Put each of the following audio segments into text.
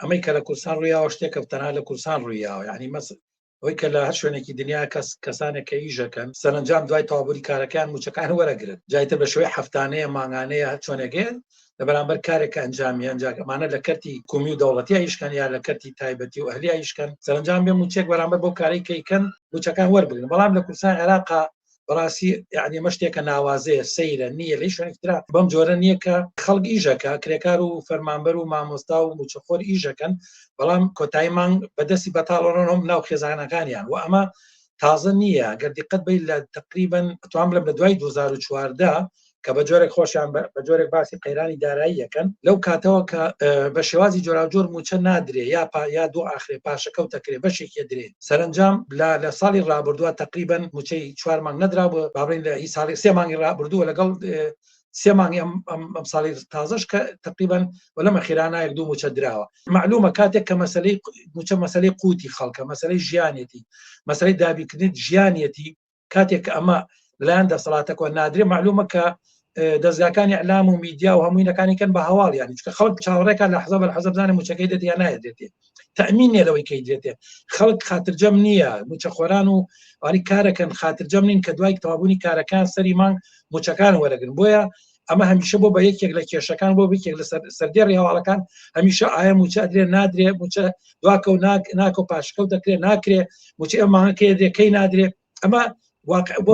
ئەمەی کە لە کوردستان ڕوویاوە شتێکە تەنها لە کوردستان ڕوویاوە، یعنی مەس ئەوەی کە لە هەر شوێنێکی دنیا کەس کەسانێک کە ئیشەکەن سەرنجام دوای تەواوبوونی کارەکان موچەکان وەرەگرن، جایتر بە شێوەی هەفتانەیە مانگانەیە هەر چۆنێکێ لە بەرامبەر کارێک کە ئەنجامی ئەنجامانە لە کەرتی حکومی و دەوڵەتی ئیشکەن یا لە کەرتی تایبەتی و ئەهلی ئیشکەن، سەرنجام بێ موچێک بەرامبەر بۆ کارەی کەیکەن موچەکان وەربگرن. بەڵام لە کوردستان عێراقا بەڕاستی یعنی ئەمە شتێکە ناوازەیە، سەیرە، نییە لە شوێنێکی ترا بەم جۆرە نییە کە خەڵک ئیشەکە، کرێکار و فەرمانبەر و مامۆستا و موچەخۆر ئیشەکەن، بەڵام کۆتایی مانگ بەدەستی بەتاڵەڕۆن ناو خێزانەکانیان. و ئەمە تازە نییە، گەر دیقەت بەی لە تقریبا توان بڵێم لە دوای 2014 کە بە جۆرێک خۆشیان بە جۆرێک باسی قەیرانی دارایی یەکەن، لەو کاتەوە کە بە شێوازی جۆراوجۆر موچە نادرێ یا پا یا دوو ئاخرێ پاشەکەوت دەکرێ بەشێکی درێ. سەرنجام لە لە ساڵی ڕابردووە تقریبا موچەی 4 مانگ نەدرا بوو، با بڵێین لە هی ساڵی سێ مانگی ڕابردووە لەگەڵ سێ مانگی ئەم ئەم ساڵی تازەش کە تقریبا و لەم ئەخیرانە یەک دوو موچە دراوە. معلومە کاتێک کە مەسەلەی موچە مەسەلەی قوتی خەڵکە، مەسەلەی ژیانێتی، مەسەلەی دابینکردنی ژیانیەتی، کاتێک کە ئەمە لەلایەن دەسەڵاتەکەەوە نادرێ معلومە کە دەزگاکانی ئەلام و میدیا و هەمووینەکانی کەن بە هەواڵ، یانی چکە خەڵک چاوەڕێکە لە حەزە بە حەزە بزانێ موچەکەی دێت یا نایەت، تەئمین نییە لەوەی کەی دێتێ. خەڵک خاترجەم نییە، موچەخۆران و ئەوانی کارەکەن خاترجەم نین کە دوای تەوابوونی کارەکان سەری مانگ موچەکان وەرەگرن. بۆیە ئەمە هەمیشە بۆ بە یەکێک لە کێشەکان، بۆ یەکێک لە سەردێڕی هەواڵەکان هەمیشە ئایا موچە ئەدرێ نادرێ، موچە دواکە و ناکە و پاشەکەوت دەکرێ ناکرێ، موچە ئەم مانگەکەی دێ کەی نادرێ. ئەمە واقع بۆ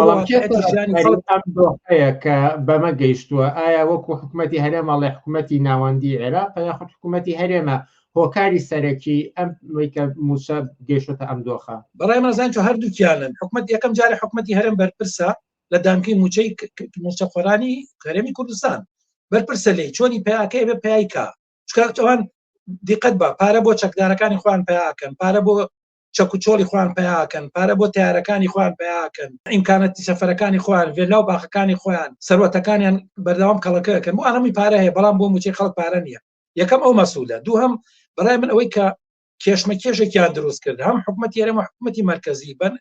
ژیانی خەڵک ئەم دۆخەیە کە بەمە گەیشتووە. ئایا وەکو حکوومەتی هەرێم ئەڵێ حکوومەتی ناوەندی عێراق یاخود حکوومەتی هەرێمە هۆکاری سەرەکی ئەم کە موچە گەیشتە ئەم دۆخە؟ بەڕای من زان چۆ هەردووکیانن. حکومەت یەکەم جارێ حکومەتی هەرێم بەرپرسە لە دانکەی موچەی موچەخۆرانی هەرێمی کوردستان، بەرپرسە لێی چۆنی پیاکەی بێ پیای کا، چونکە ئەوان دیقەت بە پارە بۆ چەکدارەکانی خۆیان پیاکەن، پارە بۆ چەک و چۆڵی خۆیان پیاکەن، پارە بۆ تیارەکانی خۆیان پیاکەن، ئیمکاناتی سەفەرەکانی خۆیان، ڤێلا و باخەکانی خۆیان، سەروەتەکانیان بەردەوام کەڵەکەکەن. بۆ ئەنەمی پارە هەیە بەڵام بۆ موچەی خەڵک پارە نییە. یەکەم ئەو مەسئولە. دووهەم بەڕای من ئەوەی کە کێشمەکێشێکیان دروست کرد هەم حکوومەتی هەرێم و حکوومەتی مەرکەزی بن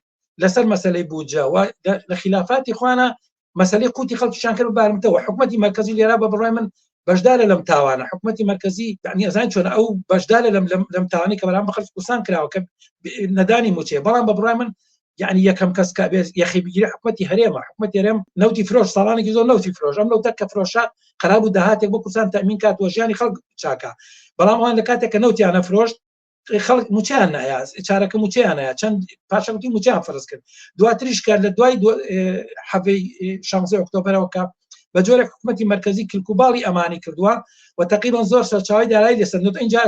لەسەر مەسلەی بودجە و لە خلافاتی خوانە مەسلەی قوتی خەڵکیشان کرد بارمتەوە. حکوومەتی مەرکەزی لێرا بە بڕای من بەشدارە لەم تاوانە. حکوومەتی مەرکەزی یعنی ئەزان چۆن ئەو بەشدارە لەم لەم تاوانی کە بەرام بە خەڵکی کوردستان کراوە کە نەدانی موچەیە، بەڵام بە بڕای من یعنی یەکەم کەس کە بێت یەخی بگیرێ حکوومەتی هەرێمە. حکوومەتی هەرێم نەوتی فرۆش ساڵانێکی زۆر نەوتی فرۆش، ئەم نەوتە کە فرۆشە قەرار بوو داهاتێک بۆ کوردستان تەئمین کات و ژیانی خەڵک چاکە، بەڵام ئەوان لە کاتێک کە نەوتیان نەفرۆشت خەڵک موچەیان نایە، چارەکە موچەیان نایە، چەند پاشەکەوتی موچەیان فەرز کرد. دواتریش کە لە دوای حەڤەی 16 ئۆکتۆبەرەوە کە بە جۆرێک حکوومەتی مەرکەزی کلکوباڵی ئەمانی کردووە و تقریبا زۆر سەرچاوی دارایی لەسەر نوت، اینجا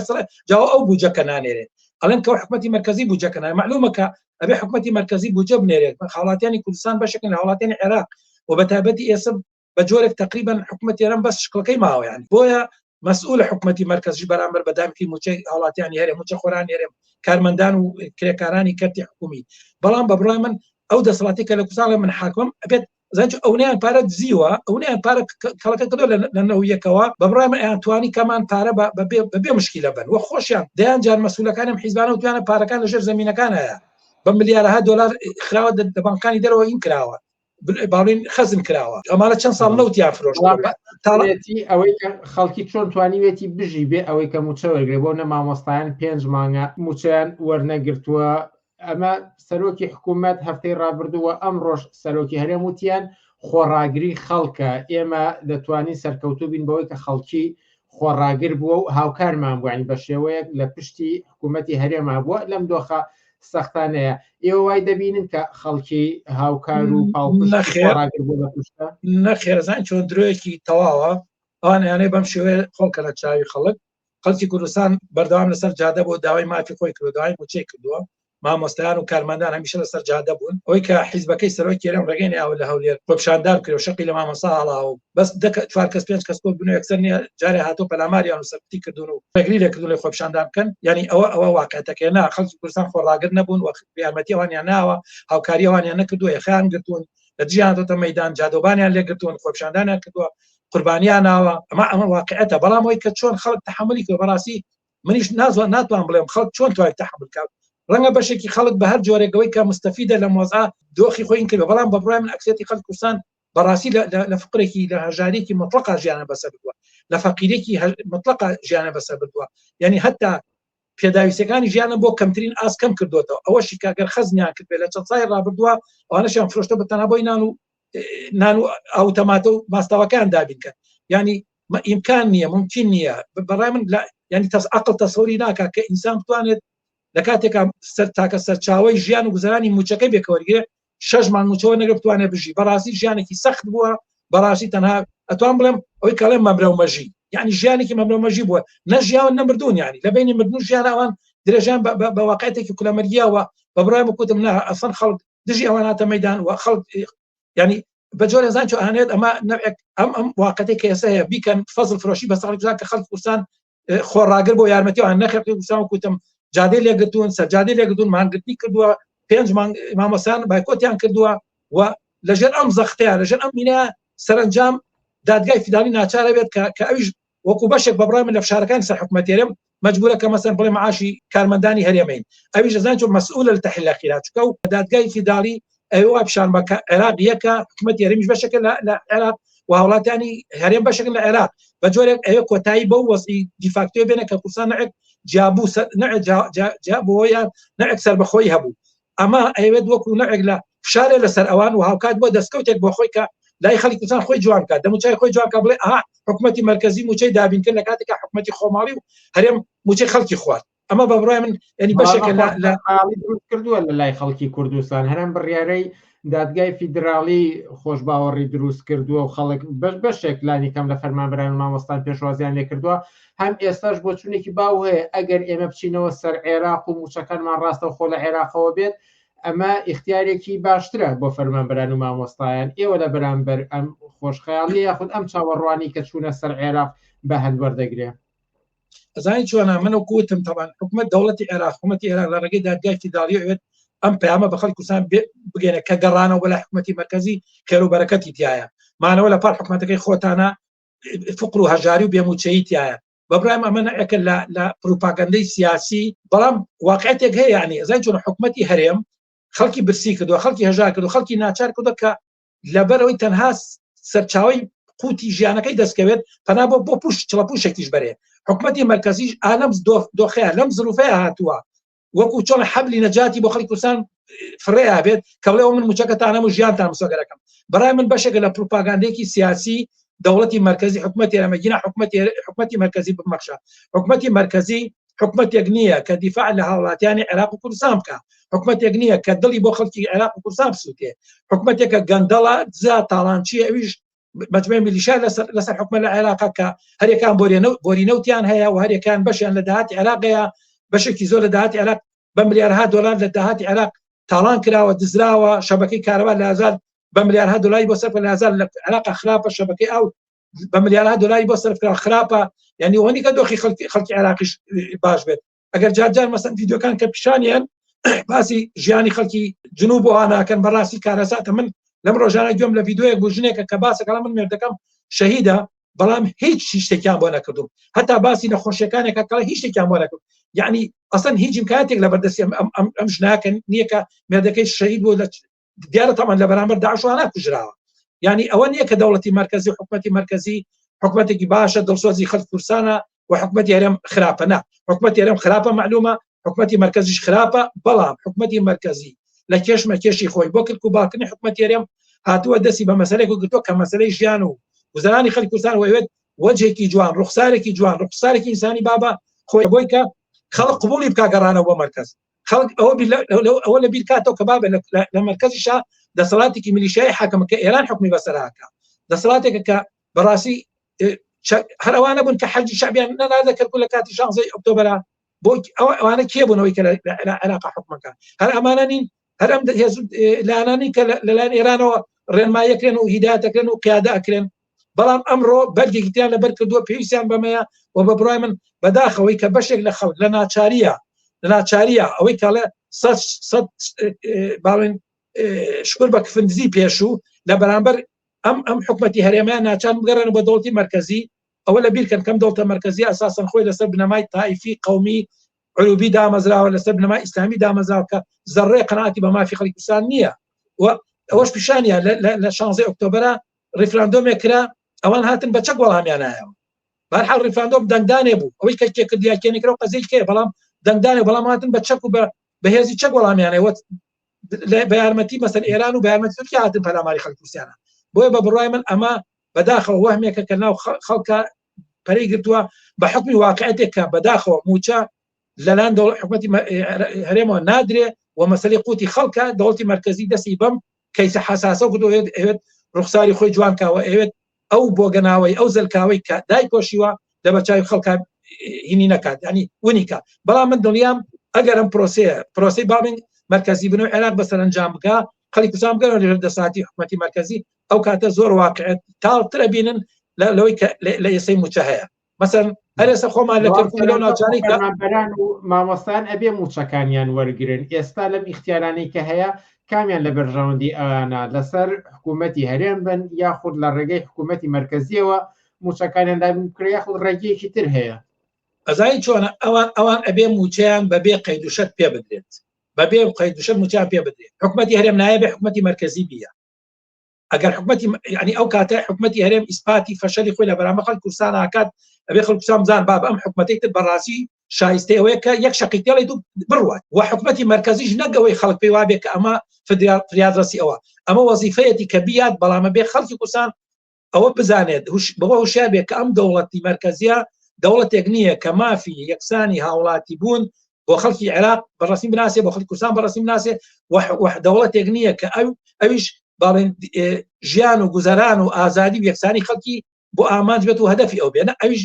جاوە ئەو بودجەکە نانێرێت، ئەڵێن کە حکوومەتی مەرکەزی بودجەکە نایە. معلومە کە ئەبێ حکوومەتی مەرکەزی بودجە بنێرێت. هاوڵاتیانی کوردستان بەشێکن لە هاوڵاتیانی عێراق و بە تایبەتی ئێستا بە جۆرێک تقریبا حکوومەتی هەرێم بەس شکڵەکەی ماوە، یانی بۆیە مەسئول حکوومەتی مەرکەزی بەرامبەر بە دامکی موچەی هاوڵاتیانی هەرێم، موچە خۆرانی هەرێم، کارمەندان و کرێکارانی کەرتی حکوومی. بەڵام بە بڕای من ئەو دەسەڵاتی کە لە کوردستان من حاکمم ئەبێت زانچ ئەونیان پارە دزیوە، ئەونیان پارە کەڵەکە کردو لە نەویەکەوە، بە بڕای من ئەیان توانی کەمان پارە بەبێ مشکیلە بن و خۆشیان دەیان جار مەسئولەکانم حیزبانە و توانە پارەکان لەژێر زەمینەکان هەیە بە ملیارەها دۆلار خراوە لە بانکانی دەرەوە این کراوە، باڵین خەزن کراوە. ئەمانە چەند ساڵ نەوتیان فرۆشتێتی. ئەوەی خەڵکی چۆن توانیوێتی بژی بێ ئەوەی کە موچە وەرگێ؟ بۆ نە مامۆستایان پێنج مانگە موچەیان وەرنەگرتووە. ئەمە سەرۆکی حکوومەت هەفتەی ڕابردووە ئەمڕۆش سەرۆکی هەرێم وتیان خۆڕاگری خەڵکە، ئێمە دەتوانین سەرکەوتوو بین بەوەی کە خەڵکی خۆڕاگر بووە و هاوکارمان بووە، یانی بە شێوەیەک لە پشتی حکوومەتی هەرێما بووە لەم دۆخە سەختانەیە. ئێوە وای دەبینن کە خەڵکی هاوکار و پاڵپشت خۆڕاگر بووە لە پشتە؟ نەخێر، زان چۆن درۆیەکی تەواوە. ئەوان یانەی بەم شێوەیە خۆڵکە لە چاوی خەڵک. خەڵکی کوردستان بەردەوام لەسەر جادە بۆ داوای مافی خۆی کردووە، داوای مووچەی کردووە. مامۆستایان و کارمەندان هەمیشە لەسەر جادە بوون. ئەوەی کە حیزبەکەی سەرۆکی هەرێم ڕێگەی نەیاوە لە هەولێر خۆپیشاندان بکرێ و شەقی لە مامۆستا هەڵاوە و بەس دە چوار کەس پێنج کەس کۆ بوون و یەکسەر نییە جارێ هاتوو پەلاماریان و سەرکوتی کردوون و ڕێگری لێ کردوون لە خۆپیشاندان بکەن، یعنی ئەوە ئەوە واقعەتەکەی نا خەڵکی کوردستان خۆڕاگر نەبوون و یارمەتی ئەوانیان ناوە، هاوکاری ئەوانیان نەکردووە، یەخەیان گرتوون، لە دژیان هاتۆتە مەیدان، جادۆبانیان لێگرتوون، خۆپیشاندانیان کردووە، قوربانیان ناوە. ئەمە ئەمە واقعەتە. بەڵام ئەوەی کە چۆن خەڵک تەحەمولی کردووە، بەڕاستی منیش نازوان ناتوان بڵێم خەڵک چۆن توای تەحەمول کات. ڕەنگە بەشێکی خەڵک بە هەر جۆرێکەوەی کە مستەفیدە لە مۆزا دۆخی خۆی کردووە، بەڵام بە بڕوای من ئەکسێتی خەڵک کوردستان بەڕاستی لە فقرێکی لە هەژارێکی مطلقا ژیانە بەسەر بردووە، لە فەقیرێکی مطلقا ژیانە بەسەر بردووە. یعنی حتا پێداویستەکانی ژیانە بۆ کەمترین ئاست کەم کردوێتەوە ئەوەشی کە گەر خەزمیان کرد لە چەند سای ڕابردووە ئەوانەشیان فرۆشتە بە تەنها بۆی نان و نان و ئاو تەماتە و ماستاوەکان دابین کەن ینی ئیمکان نییە ممکن نییە بەڕای من ینی تەس عقل تەسەوری ناکات کە ئینسان بتوانێت لە کاتێکا سەر تاکە سەرچاوی ژیان و گوزەرانی موچەکەی بێکەوەرگێ شەش مانگ موچەوە نەگە بتوانێت بژی بەڕاستی ژیانێکی سەخت بووە بەڕاستی تەنها ئەتوان بڵێم ئەوەی کەڵێ مەمرە و مەژی یعنی ژیانێکی مەمرە و مەژی بووە نەژیاون نەمردون یعنی لە بینی مردن و ژیان ئەوان درێژان بە واقعێتێکی کولەمەرگیەوە بە بڕای کوتم نا ئەسەن خەڵک دژی ئەوان هاتە مەدان و خەڵک ینی بە جۆرە زان چۆ ئەهانێت ئەمە نەوێک ئەم ئەم واقعەتی کە ئێستا هەیە بیکەن فەزل فرۆشی بە سەڵک کە خەڵک کوردستان خۆڕاگر بۆ یارمەتی ئەوان نەخێر کوردستان کوتم جادەی لێگرتوون سەرجادەی لێگرتوون مانگرتنی کردووە پێنج مانگ مامۆستایان بایکۆتیان کردووە و لەژێر ئەم زەختەیە لەژێر ئەم مینە سەرنجام دادگای فیدراڵی ناچارە بێت کە کە ئەویش وەکو بەشێک بە بڕای من لە فشارەکانی سەر حکومەت هەرێم مجبورە کە مەسەن بڵێ معاشی کارمەندانی هەرێمین ئەویش دەزانین چۆن مەسئولە لە تحلیل خیرات چونکە و دادگای فیدراڵی ئەوێ وا پیشان بە کە عێراق یەکە حکومەتی هەرێمیش بەشێکە لە عێراق و هاوڵاتیانی هەرێم بەشێکن لە عێراق بە جۆرێک ئەوێ کۆتایی بەو وەزعی دیفاکتۆ بێنە کە کوردستان نەعێک جیابوو نەعێک جیابووە یان نەعێک سەربەخۆی هەبوو ئەمە ئەیەوێت وەکو نەعێک لە فشارێ لەسەر ئەوان و هاوکات بۆ دەستکەوتێک بۆ خۆی کە لای خەڵکی کوردستان خۆی جوان بکات دەموچای خۆی جوان بکات بڵێ ئەها حکومەتی مەرکەزی موچەی دابین کرد لە کاتێکا حکومەتی خۆماڵی و هەرێم موچەی خەڵکی خوارد ئەمە بە بڕای من ینی بەشێکە لە دروست کردووە لە لای خەڵکی کوردستان هەرم بڕیارەی دادگای فیدراڵی خۆشباوەڕی دروست کردووە و خەڵک بەش بەشێک لانی کەم لە فەرمانبەران و مامۆستان پێشوازیان لێکردووە هەم ئێستاش بۆچوونێکی باو هەیە ئەگەر ئێمە بچینەوە سەر عێراق و موچەکانمان ڕاستەوخۆ لە عێراقەوە بێت ئەمە ئیختیارێکی باشترە بۆ فەرمانبەران و مامۆستایان ئێوە لە بەرامبەر ئەم خۆشخەیاڵیە یاخود ئەم چاوەڕوانی کە چوونە سەر عێراق بە هەند وەردەگرێ؟ ئەزانی چۆنە من وەکو وتم تەبان حکومەت دەوڵەتی عێراق حکومەتی عێراق لە ڕێگەی دادگای فیدراڵی ئەوێت ئەم پەیامە بە خەڵکی کوردستان بگەێنە کە گەڕانەوە بەلای حکومەتی مەرکەزی خێر و بەرەکەتی تایە مانەوە لە پاڵ حکومەتەکەی خۆتانە فقر و هەژاری و بێموچەیی تایە بە برایم ئەمە نەعێکە لە لە پروپاگەندەی سیاسی بەڵام واقعێتێک هەیە یعنی ئەزانی چۆن حکومەتی هەرێم خەڵکی برسی کردووە خەڵکی هەژار کردو خەڵکی ناچار کردووە کە لەبەرەوەی تەنها سەرچاوی قوتی ژیانەکەی دەستکەوێت پەنا بۆ بۆ پوش چڵە پوشێکیش بەرێ حکومەتی مرکزیش ئالەم دۆخەیە لەم زروفەیە هاتووە وەکو چۆن حەبلی نەجاتی بۆ خەڵکی کوردستان فڕێ بێت کە بڵێ من موچەکەتانم و ژیانتان مسۆگەرەکەم بەڕای من بەشێکە لە پروپاگاندێکی سیاسی دەوڵەتی مرکزی حکومەتی ئەمەگینا حکومەتی حکومەتی مرکزی بمەخشە حکومەتی مرکزی حکومەتێک نییە کە دیفاع لە هاوڵاتیانی عێراق و کوردستان بکە حکومەتێک نییە کە دڵی بۆ خەڵکی عێراق و کوردستان بسووتێ حکومەتێکە گەندەڵە زا تاڵانچی ئەویش مەجموعی میلیشیا لەسەر لەسەر حکومە لە عێراق کە هەرێکان بۆری نەوتیان هەیە و هەرێکان بەشیان لە داهاتی عێراقەیە بەشێکی زۆر لە داهاتی عێراق بە ملیارها دۆلار لە داهاتی عێراق تاڵان کراوە دزراوە شەبەکەی کارەبا لە هزار بە ملیارها دۆلاری بۆ سەرف لە هزار لە عێراق خراپە شەبەکەی ئاو بە ملیارها دۆلاری بۆ سەرف کراوە خراپە یعنی ئەوە نیکە دۆخی خەڵکی خەڵکی عێراقیش باش بێت ئەگەر جار جار مەسەن ڤیدیۆکان کە پیشانیان باسی ژیانی خەڵکی جنوب بۆ ناکەن بەڕاستی کارەساتە من لەم ڕۆژانە گوێم لە ڤیدیۆیەک بوو ژنێکە کە باسەکەڵ من مێردەکەم شەهیدە بەڵام هیچ شتێکیان بۆ نەکردوم هەتا باسی نەخۆشیەکانێکە کەڵ هیچ شتێکیان بۆ نەکرد یعنی ئەسەن هیچ کاتێک لە بەردەستی ئەم ئەم ئەم ژناکە نییە کە مێردەکەی شەهید بوو لە دیارە تەمان لە بەرامبەر داعشوانە کوژراوە یعنی ئەوە نییە کە دەوڵەتی مرکزی و حکومەتی مرکزی حکومەتێکی باشە دڵسۆزی خەڵک کوردستانە و حکومەتی هەرێم خراپە نا حکومەتی هەرێم خراپە معلومە حکومەتی مرکزیش خراپە بەڵام حکومەتی مرکزی لە کێشمە کێشی خۆی بۆ کلک و باکردنی حکومەتی هەرێم هاتووە دەستی بە مەسەلێک و گرتووە کە مەسەلەی ژیان و گوزەرانی خەڵکی کوردستان وەوێت وەجهێکی جوان ڕوخسارێکی جوان ڕوخسارێکی ئینسانی بابە خۆی بۆی کە خەڵک قبولی بکا گەڕانەوە بۆ مەرکەز خەڵک ئەوە ئەوە لە بیر کاتەوە کە بابە لە مەرکەزیشا دەسەڵاتێکی میلیشیای حاکمە کە ئێران حکومی بەسەراکە دەسەڵاتێکە کە بەڕاستی هەر ئەوانە بوون کە حەجی شعبیان نەناردە کەرکوک لە کاتی 16 ئۆکتۆبرا بۆ ئەوانە کێ بوونەوەی کە لە عێراق حکومەکە هەر ئەمانە نین هەر ئەم هێز لایەنانی کە لەلایەن ئێرانەوە ڕێنماییەکرێن و هیدایەتەکرێن و قیادە ئەکرێن بەڵام ئەمڕۆ بەرگێکی تیان لەبەر کردووە پێویستیان بەمەیە و بە بڕای من بەداخەوەی کە بەشێک لە خەڵک لە ناچاریە لە ناچاریە ئەوەی کاڵێ سەد باڵێن شکر بە کفندزی پێشوو لە بەرامبەر ئەم ئەم حکومەتی هەرێمە ناچار بگەڕێن بۆ دەوڵەتی مرکزی ئەوە لە بیرکەن کەم دەوڵەتە مرکزی ئەساسەن خۆی لەسەر بنەمای تایفی قومی عروبی دامەزراوە لەسەر بنەمای ئیسلامی دامەزراوە کە زەڕێ قەناعەتی بە مافی خەڵکی کوردستان نییە و ئەوەش پیشانە لە 16 ئۆکتۆبرە ڕیفراندۆمێک کرا ئەوان هاتن بە چەک وەڵامیانایەوە بەرحاڵ ڕیفراندۆم دەنگدانێ بوو ئەوەی کە کێ کردیا کێ نەکرا و قەزیەی کێ بەڵام دەنگدانێ بەڵام هاتن بە چەک و بە بەهێزی چەک وەڵامیانەوە بە یارمەتی مەسەر ئێران و بە یارمەتی تورکیا هاتن پەلاماری خەڵکی کوردستانە بۆیە بە بڕوای من ئەمە بەداخەوە وەهمێکە کە ناو خەڵکە پەرەی گرتووە بە حکمی واقعەتێک کە بەداخەوە موچە لەلایەن دەوڵەت حکومەتی هەرێمەوە نادرێ و مەسەلەی قوتی خەڵکە دەوڵەتی مەرکەزی دەستی بەم کەیسە حەساسە کردو ئەوێت ڕوخساری خۆی جوان کاوە ئەوێت ئەو بۆگەناوەی ئەو زەلکاوەی کە دایپۆشیوە لە بەرچاوی خەڵکە هینی نەکات ینی ونیکە بەڵام من دڵنیام ئەگەر ئەم پرۆسەیە پرۆسی باڵین مرکزی بنەوە عێراق بە سەرنجام بکە خەڵکی کوردستان بگەن لە دەساتی حکومەتی مرکزی ئەو کاتە زۆر واقعێت تاڵترە بینن لەوەی کە لە ئێسەی موچە هەیە مەسەن هەر ئێستا خۆمان لە کەرکوک لەو ناوچانەی کە فەرمانبەران و مامۆستایان ئەبێ موچەکانیان وەرگرن ئێستا لەم ئیختیارانەی کە هەیە کامیان لە بەرژەوەندی ئەوانە لەسەر حکوومەتی هەرێم بن یاخود لە ڕێگەی حکوومەتی مەرکەزیەوە موچەکانیان دابین بکرێ یاخود ڕێگەیەکی تر هەیە؟ ئەزانی چۆنە ئەوان ئەوان ئەبێ موچەیان بەبێ قەید و شەرت پێ بدرێت بەبێ قەید و شەرت موچەیان پێ بدرێت حکومەتی هەرێم نایە بێ حکومەتی مەرکەزی بیە ئەگەر حکومەتی ینی ئەو کاتە حکومەتی هەرێم ئیسپاتی فەشەلی خۆی لە بەرامبەر خەڵک کوردستان ئاکات ئەبێ خەڵک کوردستان بزان باب ئەم حکومەتەی تر بەڕاستی شایستەی ئەوەیە کە یەک شەقی تێڵێت و بڕوات و حکومەتی مەرکەزیش نەگەوەی خەڵک پێی وابێ کە ئەمە فریادڕەسی ئەوە ئەمە وەزیفەیەتی کە بیات بەڵامە بێ خەڵکی کوردستان ئەوە بزانێت بەوە هوشیار بێت کە ئەم دەوڵەتی مەرکەزیە دەوڵەتێک نییە کە مافی یەکسانی هاوڵاتی بوون بۆ خەڵکی عێراق بەڕستی بناسێ بۆ خەڵکی کوردستان بەڕستی بناسێ دەوڵەتێک نییە کە ئەو ئەویش باڵێن ژیان و گوزەران و ئازادی و یەکسانی خەڵکی بۆ ئامانج بێت و هەدەفی ئەو بێنە ئەویش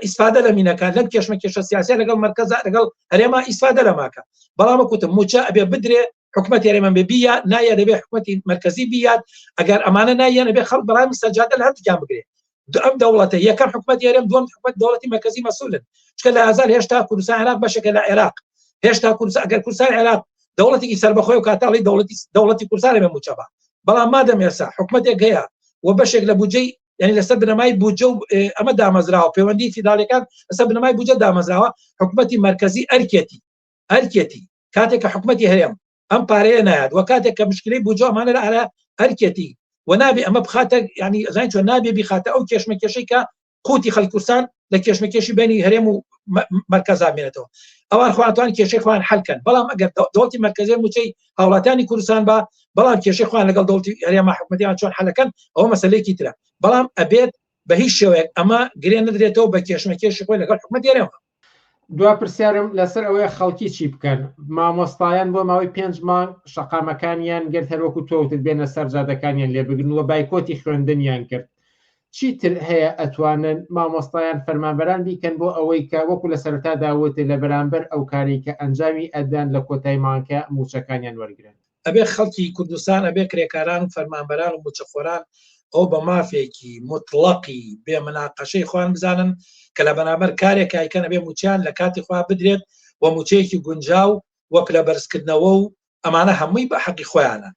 ئیسفادە لە مینەکان لەم کێشمە کێشە سیاسە لەگەڵ مرکزە لەگەڵ هەرێما ئیسفادە لەماکە بەڵام کوتم موچە ئەبێ بدرێ حکومەت هەرێمان بێ بیە نایە دەبێ حکومەتی مرکزی بیات ئەگەر ئەمانە نایەن ئەبێ خەڵک بەڵام سەرجادە لە هەردووکیان بگرێ ئەم دەوڵەتە یەکەم حکومەت هەرێم دووەم حکومەت دەوڵەتی مرکزی مەسولن چکە لە هزار هێشتا کوردستان عێراق بەشێکە لە عێراق هێشتا کوردستان ئەگەر کوردستان عێراق دەوڵەتێکی سەربەخۆی و کاتاڵی دەوڵەتی دەوڵەتی کوردستان بێ موچە بە بەڵام مادەم ئێستا حکومەتێک هەیە و بەشێک لە بودجەی یعنی لەسەر بنەمای بودجە و ئەمە دامەزراوە پەیوەندی فیدراڵیەکان لەسەر بنەمای بودجە دامەزراوە حکومەتی مرکزی ئەرکێتی ئەرکێتی کاتێک کە حکومەتی هەرێم ئەم پارەیە نایات و کاتێک کە مشکلەی بودجە ئەمانە لە ئارا ئەرکێتی و نابێ ئەمە بخاتە ینی زانین چۆن نابێ بیخاتە ئەو کێشمەکێشەی کە قوتی خەڵکی کوردستان لە کێشمەکێشی بینی هەرێم و مەرکەزا بێنێتەوە ئەوان خواتوان کێشەی خۆیان حلکەن بەڵام ئەگەر دەوڵەتی مەرکەزی موچەی هاوڵاتیانی کوردستان بە بەڵام کێشەی خۆیان لەگەڵ دەوڵەتی هەرێمە حکومەتیان چۆن حلەکەن ئەوە مەسلەیەکی ترە بەڵام ئەبێت بە هیچ شێوەیەک ئەمە گرێ نەدرێتەوە بە کێشمەکێشی خۆی لەگەڵ حکومەتی هەرێمە. دوا پرسیارم لەسەر ئەوەیە خەڵکی چی بکەن؟ مامۆستایان بۆ ماوەی پێنج مانگ شەقامەکانیان گرت هەروەکو تۆ وتت بێنە سەر جادەکانیان لێ بگرن و بایکۆتی خوێندنیان کرد چیتر هەیە ئەتوانن مامۆستایان فەرمانبەران بیکەن بۆ ئەوەی کە وەکو لە سەرەتادا وتت لە بەرامبەر ئەو کارەی کە ئەنجامی ئەدەن لە کۆتای مانگە موچەکانیان وەرگرن؟ ئەبێ خەڵکی کوردستان ئەبێ کرێکاران و فەرمانبەران و موچەخۆران ئەو بە مافێکی مطلقی بێ مناقەشەی خۆیان بزانن کە لە بەرامبەر کارێک کایکەن ئەبێ موچیان لە کاتی خۆیان بدرێت و موچەیەکی گونجاو و پلە بەرزکردنەوە و ئەمانە هەمووی بە حەقی خۆیانە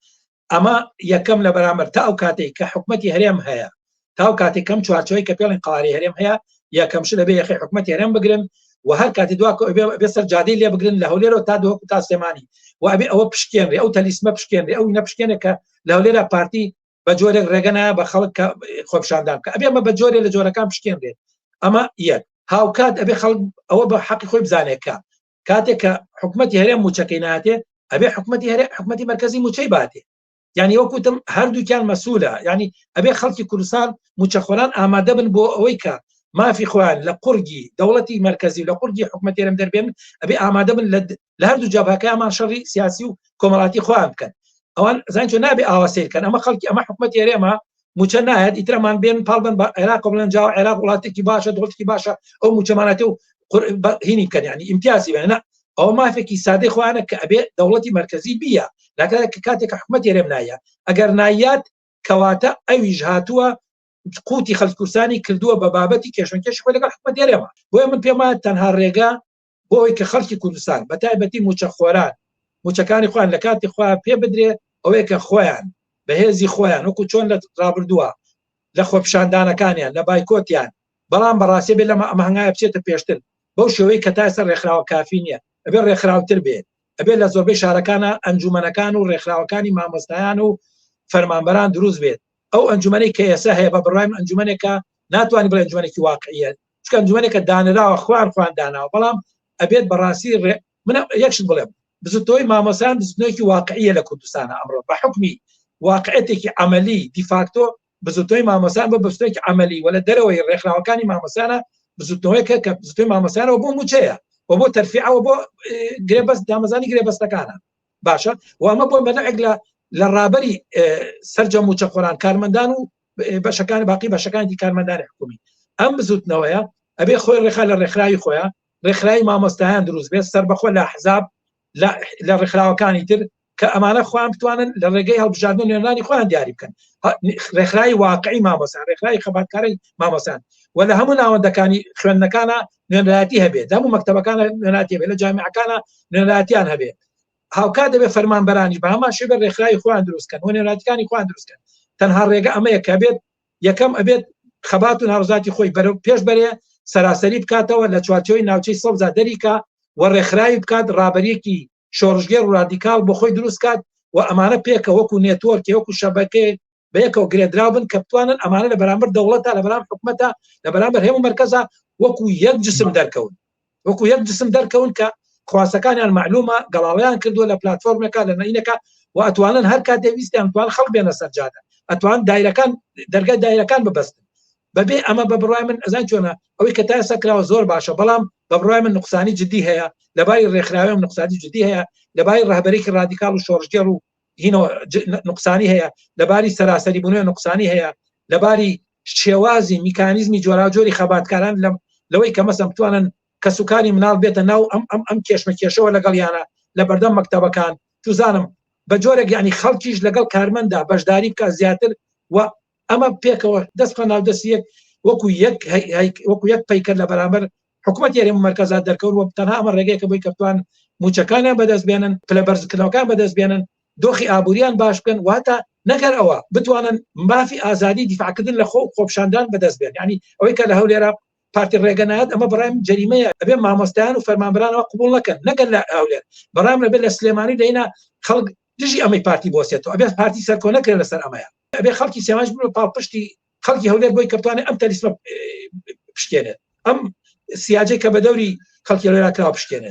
ئەمە یەکەم لە بەرامبەر تا ئەو کاتێک کە حکومەتی هەرێم هەیە تا ئەو کاتێک کەم چوارچەوەی کە پێڵین قواری هەرێم هەیە یەکەم شت دەبێ یەخەی حکومەتی هەرێم بگرن و هەر کاتی دوا بێ سەر جادەی لێ بگرن لە هەولێرەوە تا دهۆک و تا سلێمانی و ئەبێ ئەوە پشکێنرێ ئەو تەلیسمە پشکێنرێ ئەو نەپشکێنێ کە لە هەولێرە پارتی بە جۆرێک ڕێگە نایە بە خەڵک کە خۆپیشاندان بکە ئەبێ ئەمە بە جۆرێ لە جۆرەکان پشکێنرێت ئەمە یەک هاوکات ئەبێ خەڵک ئەوە بە حەقی خۆی بزانێت کە کاتێک کە حکومەتی هەرێم موچەکەی ناتێ ئەبێ حکومەتی هەرێ حکومەتی مەرکەزی موچەی باتێ یعنی وەکوتم هەردووکیان مەسوولە یعنی ئەبێ خەڵکی کوردستان موچەخۆران ئامادە بن بۆ ئەوەی کە مافی خۆیان لە قورگی دەوڵەتی مەرکەزی و لە قورگی حکومەتی هەرێم دەربێن ئەبێ ئامادە بن لە هەردوو جەبهەکەیان شەڕی سیاسی و کۆمەڵاتی خۆیان بکەن ئەوان زانین چۆن نابێ ئاوا سەیر کەن ئەمە خەڵکی ئەمە حکومەتی هەرێمە موچە نایەت ئیترەمان بێن پاڵ بن بە عێراق بڵێن جاوە عێراق وڵاتێکی باشە دەوڵەتێکی باشە ئەو موچەمانەتە و هینی بکەن یعنی ئیمتیازی بێنە ئەوە مافێکی سادەی خۆیانە کە ئەبێ دەوڵەتی مەرکەزی بیە لەکاتێک کە کاتێک کە حکومەتی هەرێم نایە ئەگەر نایات کەواتە ئەویش هاتووە قوتی خەڵکی کوردستانی کردووە بە بابەتی کێشمەکێشی خۆی لەگەڵ حکومەتی هەرێمە بۆیە من پێم وایە تەنها ڕێگا بۆ ئەوەی کە خەڵکی کوردستان بە تایبەتی موچەخۆران موچەکانی خۆیان لە کاتی خۆیان پێ بدرێ ئەوەیە کە خۆیان بەهێزی خۆیان وەکو چۆن لە ڕابردووە لە خۆپیشاندانەکانیان لە بایکۆتیان بەڵام بەڕاستی بێ لەمە ئەمە هەنگاوە بچێتە پێشتر بەو شێوەی کە تا ئێستا ڕێکخراوە کافی نییە ئەبێ ڕێکخراوتر بێ ئەبێ لە زۆربەی شارەکانە ئەنجومەنەکان و ڕێکخراوەکانی مامۆستایان و فەرمانبەران دروست بێت ئەو ئەنجومەنەی کە ئێستا هەیە بە بڕوای من ئەنجومەنێکە ناتوانانی بڵێ ئەنجومەنێکی واقعیە چونکە ئەنجومەنێکە دانراوە خوان خوان داناوە بەڵام ئەبێت بەڕاستی ڕێ من یەکشت بڵێم بزوتنەوەی مامۆستایان بزوتنەوەیەکی واقعیە لە کوردستانە ئەمڕۆ بە حکمی واقعێتێکی عملی دیفاکتۆ بزوتنەوەی مامۆستایان بە بزوتنەوەیەکی عملی و لە دەرەوەی ڕێکخراوەکانی مامۆستایانە بزوتنەوەیەکە کە بزوتنەوەی مامۆستایانەوە بۆ موچەیە و بۆ تەرفیعەوە بۆ گرێبەست دامەزانی گرێبەستەکانە باشە و ئەمە بۆ بەنەعێک لە لە ڕابەری سەرجەم موچەخۆران کارمەندان و بەشەکانی باقی بەشەکانی کارمەندانی حکومی ئەم بزوتنەوەیە ئەبێ خۆی ڕێخا لە ڕێکخراوی خۆیان ڕێکخراوی مامۆستایان دروست بێت سەربەخۆ لە حزاب لە ڕێکخراوەکانی تر کە ئەمانە خۆیان بتوانن لە ڕێگەی هەڵبژاردن نوێنەرانی خۆیان دیاری بکەن ڕێکخراوی واقعی مامۆستا ڕێکخراوی خەباتکاری مامۆستان و لە هەموو ناوەندەکانی خوێندنەکانە نوێنەرایەتی هەبێت لە هەموو مەکتەبەکانە نوێنەرایەتی هەبێت لە جامیعەکانە نوێنەرایەتیان هەبێت هاوکات دەبێت فەرمانبەرانیش بە هەمان شێوە ڕێکخراوی خۆیان دروستکەن و نوێنەرایەتیەکانی خۆیان دروستکەن تەنها ڕێگە ئەمەیە کە بێت یەکەم ئەبێت خەبات و ناڕزاتی خۆی بەرەو پێش بەرێ سەراسەری بکاتەوە لە چوارچێوەی ناوچەی سەوزا دەریکا و ڕێکخراوی بکات ڕابەریەکی شۆڕشگێڕ و رادیکاڵ بۆ خۆی دروست کات و ئەمانە پێکە وەکو نێتۆرکی وەکو شەبەکەیەک بەیەکەوە گرێدراو بن کە بتوانن ئەمانە لە بەرامبەر دەوڵەتە لە بەرام حکومەتە لە بەرامبەر هەموو مەرکەزە وەکو یەک جسم دەرکەون وەکو یەک جسم دەرکەون کە خواستەکانیان معلومە گەڵاڵیان کردووە لە پلتفۆرمێکە لە نەینەکە و ئەتوانن هەر کاتێ ویستیان توان خەڵک بێنە سەر جادە ئەتوان دایرەکان دەرگای دایرەکان ببەستن بەبێ ئەمە بە بڕای من ئەزان چۆنە ئەوەی کە تا ئێستا کراوە زۆر باشە بەڵام بە بڕای من نقصانی جدی هەیە لەباری ڕێکخراوێم نقصانی جدی هەیە لەباری ڕەهبەرێکی ڕادیکاڵ و شۆڕشگێڕ و هینەوە نقصانی هەیە لەباری سەراسەری بوونەوە نقصانی هەیە لەباری شێوازی میکانیزمی جۆراوجۆری خەباتکاران لەم لەوەی کە مەسەم بتوانن کەسوکاری مناڵ بێتە ناو ئەم ئەم ئەم کێشمە کێشەوە لەگەڵ یانە لە بەردەم مەکتەبەکان توزانم بە جۆرێک یعنی خەڵکیش لەگەڵ کارمەندا بەشداری بکە زیاتر و ئەمە پێکەوە دەست بخە ناو دەستی یەک وەکو یەک وەکو یەک پەیکەر لە بەرامبەر حکوومەت یاریێ مەرکەزات دەرکەوت و تەنها ئەمە ڕێگەیەکە بۆی کە بتوان موچەکانیان بەدەست بێنن پلە بەرزکردنەوەکان بەدەست بێنن دۆخی ئابووریان باش بکەن واتە نەگەر ئەوە بتوانن مافی ئازادی دیفاعکردن لە خۆ خۆپشاندان بەدەست بێن ینی ئەوەی کە لە هەولێرە پارتی ڕێگە نایەت ئەمە بەڕای من جەریمەیە ئەبێ مامۆستایان و فەرمانبەرانەوە قبول نەکەن نەگەر لە هەولێر بەڕام لەبێت لە سلێمانی دەینا خەڵک دژی ئەمەی پارتی بۆسێتەوە ئەبێت پارتی سەرکۆ نەکرێت لەسەر ئەمەیە ئەبێ خەڵکی سێماش ببێ پاڵپشتی خەڵکی هەولێر بۆی کە بتوانێت ئەم تەلیسمە بشکێنێت ئەم سیاجەی کە بە دەوری خەڵکی هەولێرا کراوە بشکێنێت.